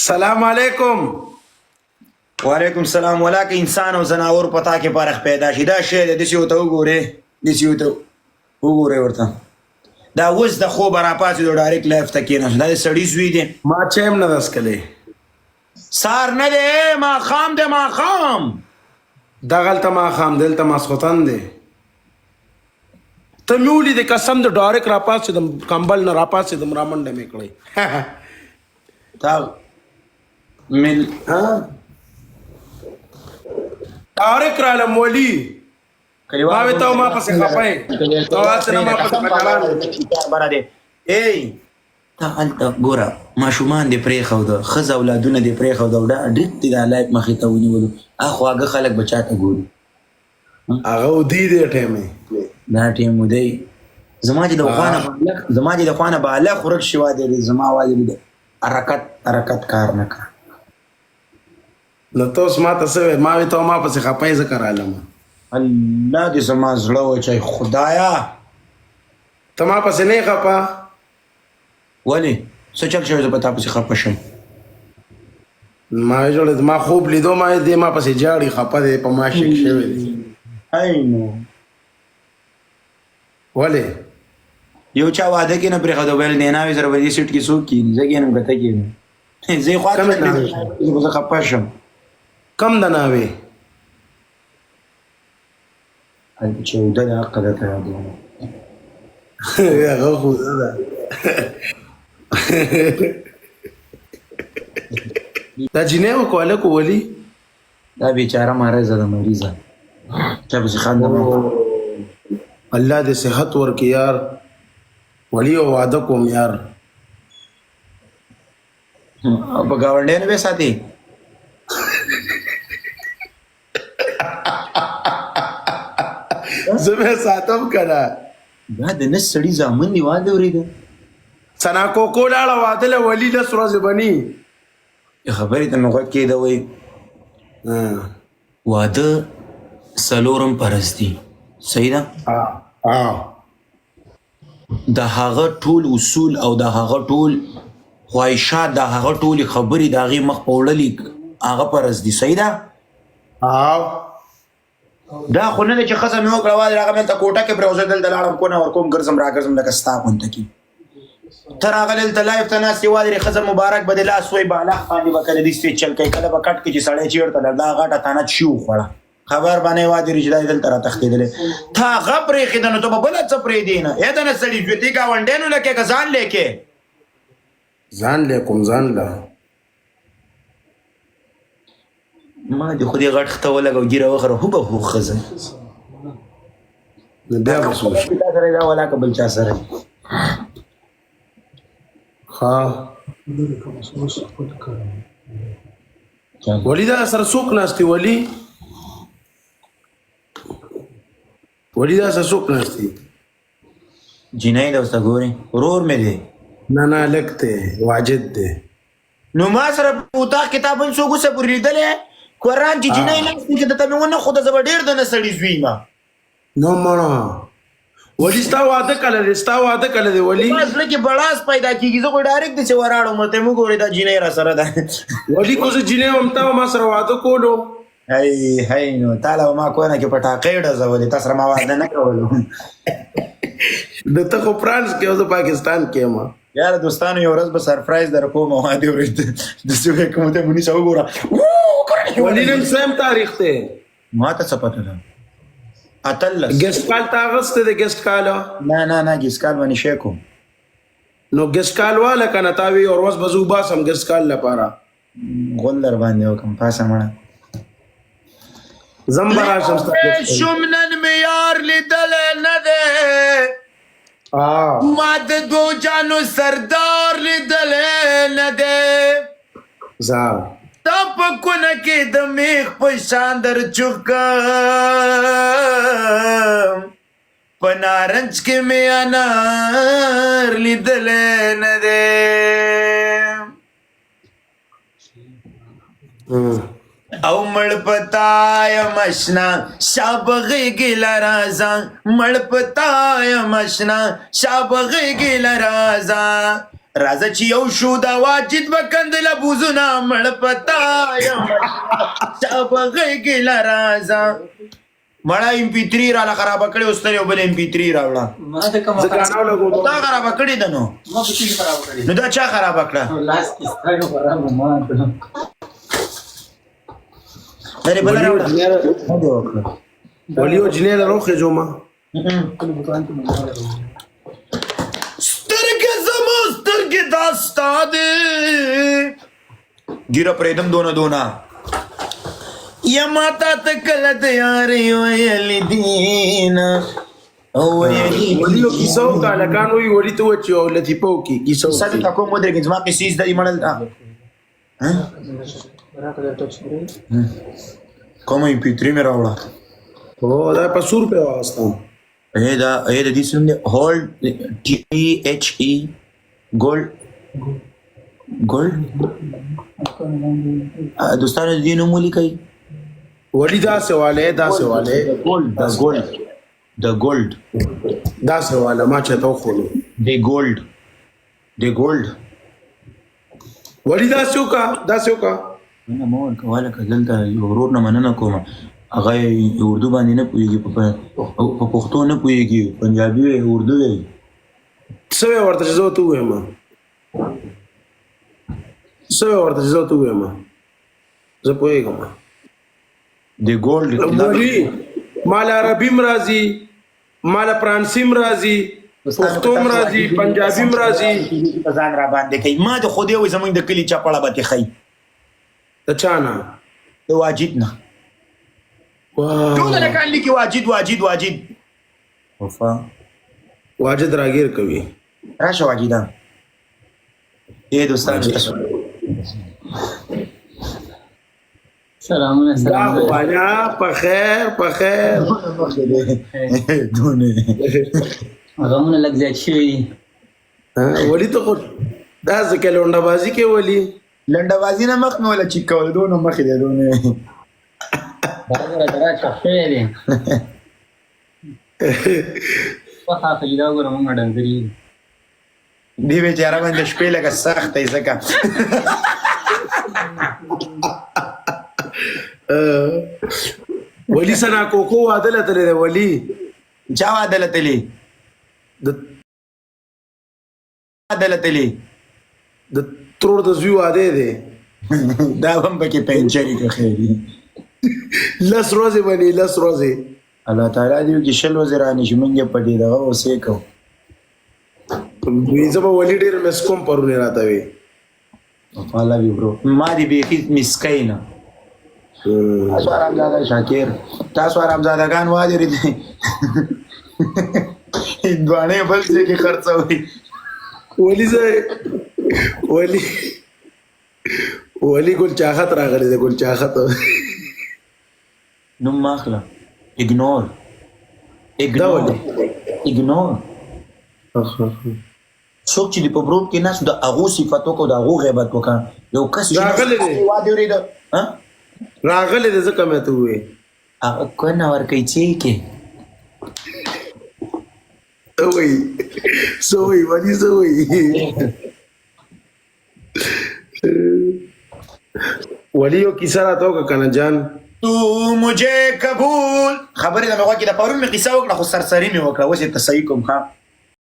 سلام علیکم. وعلیکم سلام. ولاکه انسان او زناور پتا کې فرق پیدا شي. دا شی دی، داسې ورته وګورې، داسې ورته وګورې ورته. دا اوس د خوبه راپاڅېدو، ډایرکټ لایف ته کېناست. دا د سړي زوی دی. ما چای هم نه ده څکلی. سهار نه دی، ماښام دی، ماښام. دغلته ماښام، دلته ماسخوتن دی. ته مې ولیدې، قسم د ډایرکټ راپاڅېدم، کمبل نه راپاڅېدم، رامنډه مې کړې. تا مل ها ډایرکټ رالم ولي. ما وی ته ما پسې خپه یې، ته هسې نه ما پسې خجلان. بره دی. ای ته هلته ګوره، ماشومان دې پرېښوده، ښځه اولادونه دې پرېښوده او دا ډیک دې دا لایف مخې ته ونیولو. خواږه خلک به چاته ګوري؟ هغه ودی دی ټیمې. دا ټیم دی. زما چې د خوانه بالغ، زما چې د خوانه بالغ ورک شي، واده دی زما، واده دی. حرکت حرکت کار نه کړ. نو ته اوس ما ته څه وایې؟ ما وی ته ما پسې خپه یې ځکه رالم. الله دې زما زړه وچوي خدایا. ته ما پسې نه یې خپه؟ ولې، څه چل شوی زه په تا پسې خپه شم؟ ما وی جوړ ما خوب لیدو، ما دې ما پسې جاړي، خپه دی، په ما شک شوی دی. هاي نو ولې؟ یو چا واده کې نه پرېښوده، ویل دی ناوې سره به دې سیټ کې څوک کښېني، زه کښېنم که ته کښېنې؟ زه یې خوا ته کومې نه ناوې؟ پرېږدم، زه خپه شم. کم د ناوې؟ هلته چې اوده ده حقه درته یادوم. هغه خو ده. دا جینۍ وکړه هلک ولي؟ دا بیچاره مریضه ده، مریضه، چا پسې خنده مه. الله دې صحت ورکړي یار. ولي یو واده کوم یار. او په ګاونډیانو به ساتي. زه به ساتم که نه. دا د نس سړي زامن دي، واده ورېده. ثنا کوکو لاړه واده له ولي، 10 ورځې به نی. خبرې ته مې غوږ کېده، وایي واده څلورم فرض دي، صحیح ده؟ د هغه ټول اصول او د هغه ټول خواهشات، د هغه ټولې خبرې، د هغې مخ په وړلې هغه فرض دي، صحیح ده؟ دا خو نه ده چې ښځه مې وکړه واده، هغه مې هلته کوټه کې پرېوځه، دلته لاړم کونه ورکوم، ګرځم راګرځم لکه ستا غونته کې. ته راغلی دلته لایف ته ناست یې، واده ښځه مبارک به دې لاس وایي، بالښت باندې به کله داسې چل کوي، کله به کټ کې چې سړی چېرته لاړ، دا غټه تنه چي وخوړه، خبر به نه یې واده چې دا دلته راتښتېدلی. تا هغه پرېښې ده نو ته به بله څه پرېږدې نه؟ ای د نه سړي زوی، ته ګاونډیانو له کې که ځان لې کې؟ ځان له کوم، ځان له. ما دې خو دې غټ خته ولګو، ږیره وخره، هو به هو ښځه. نو بیا به څه وشي؟ تا سره دا ولا که بل چا سره؟ ها ولي دا سره څوک ناست دی؟ ولي ولي دا سره څوک ناست دی؟ جینۍ ده، اوس ته ګورې، ورور مې دی. نه نه، هلک دی، واجد دی. نو ما سره په اتاق کې تا بل څوک اوسه پورې لیدلی؟ قرآن چې جینۍ ناست چې درته مې ونه ښوده، زه به ډېر د نه سړي زوی ما. نو مړه ولي ستا واده کله دی؟ ستا واده کله دی ولي؟ ما زړه کې بړاس پیدا کېږي، زه خو ډایرکټ داسې ولاړ وم، ته مې وګورې دا جینۍ را سره ده. ولي کو زه جینۍ وم، تا ما سره واده کولو؟ هی هی، نو تا له ما کونه کې پټاقې ډزولې، تا سره ما واده نه کولو. د ته خو فرانس کې او زه پاکستان کې یم. یاره دوستانو، یو ورځ به سرپرایز در کوم، واده ورته داسې وایي، کوم ته مونیسه وګوره. ولي نن سم تاریخ دی؟ ما ته څه پته ده؟ 18. ګیسټ کال تا اخیستی دی؟ ګیسټ کال؟ نه نه نه، ګیسټ کال باندې شی کوم. نو ګیسټ کال واله که نه، تا وی اور ورځ به زه وباسم ګیسټ کال لپاره. غول در باندې وکم، پاسه مړه. زم به راشم ستا ګیسټ کال. شوم نن مې یار لیدلی نه دی، ما د دوو جانو سردار لیدلی نه دی. زار تا په کونه کې د میخ په شان در چوک کم، په نارنج کې مې انار لیدلی نه دی. او مړ پتا یم اشنا شاب غیږې له راځه، مړ پتا یم اشنا شاب غیږې له راځه. راځه چې یو شو دا واجد وکند له بوزونه مړ پتا یم چا په غېږې له راځه. مړه ایم پی 3 را خراب کړې، اوس ته یو بل ایم پی 3 راوړه. ما د کومه زه ګانا ولګوم. تا خراب کړې ده نو. ما په څه خراب کړې؟ نو دا چا خراب کړه؟ لاس کې سترګې خراب ما درې بل راوړه. ولیو جنې له روخې جوما. سترګې زما سترګې دا ستا دي، ګیره پرېدم دونه دونه یما تا ته کله د یاري ویلې دینه او ویلې. ولیو کیسه وکړه، لکان وی ولی ته وچی او لطیفه وکي کیسه ساده وکي. تا کوم ودرېږي، زما قصې زده دي مړل. کوم ایم پی 3 مې راوړه؟ او دا په 100 روپے واغستم. اے دا اے د دې سم دی، هولډ ټي ایچ ای ګولډ ګولډ. دوستانو دې نوم ولیکئ. ولی دا سواله، دا سواله. ګولډ، د ګولډ، د ګولډ. دا سواله ما چاته وخولو. د ګولډ، د ګولډ. ولی دا سوکا، دا سوکا. نه مور کوله که دلته یو ورور نه مننه کوم، هغه اردو باندې نه پوهېږي، په پښتو نه پوهېږي، پنجابي وایي، اردو وایي. څه وې ورته چې زه ورته ووایم؟ څه وې ورته چې زه ورته ووایم؟ زه پوهېږم. د ګولډ. ولی مال عربي هم راځي، مال فرانسي هم راځي، پښتو هم راځي، پنجابي هم راځي. په ځان را باندې کوي. ما د خدای وایي، زمونږ د کلي چپړه به تې ښیي. د چا نه؟ د واجد نه. واه. ټول هلکان لیکي واجد واجد واجد وفا. واجد راګیر کوي. راشه واجده. ای دوستانو تاسو سلامونه. دا سلامونه. والا په خیر، په خیر. دونه غمونه لږ زیات شوي دي. ها، ولی ته خو دا ځکه لونډه بازي کې ولی. لنډه بازي نه، مخ مې ولا چیک کول، دونه مخې دی دونه. دا وګوره، دا چا شوی دی وخه اخلي. دا وګوره، مونږ ډنګري. دی بیچاره باندې شپې لکه سخت دی ځکه. ولی سنا کوکو واده لتلې دی ولی. چا واده لتلی؟ د واده لتلی. د ترور د زوی واده دی. دا هم پکې پنچري که خیری. 10 ورځې باندې، 10 ورځې. الله تعالی دې وکړي 20 ورځې رانشي، موږ یې په دې دغه اوسې کوو. زه به ولی ډېر مس کوم، پرون یې راته وی. الله وی برو، ما دې بیخي مس کوي نه. تاسو آرامزاده شاکر، تاسو آرامزادهګان وادي دي، هندوانې بل ځای کې خرڅوي. ولی زه ولی ولی ګل چاخت راغلی دی، ګل چاخت. نوم ماخله، اګنور. دا اګنور. ولې؟ اګنور. څوک چې په ګروپ کې ناست د هغو صفت وکړو، د هغو غیبت وکړه، یو کس چې راغلی دی. وادي ورېده ها. راغلی دی ځکه مې ته ووی. هغه کونه ورکوي چې کې. څه وایي؟ څه وایي ولي؟ څه وایي ولي؟ یو کیسه راته وکړه کنه جان. تو مجھے قبول خبرې د مې غوږ کې د پرون مې قصه وکړه، خو سرسري مې وکړه، اوس یې ته صحیح کوم. ښه.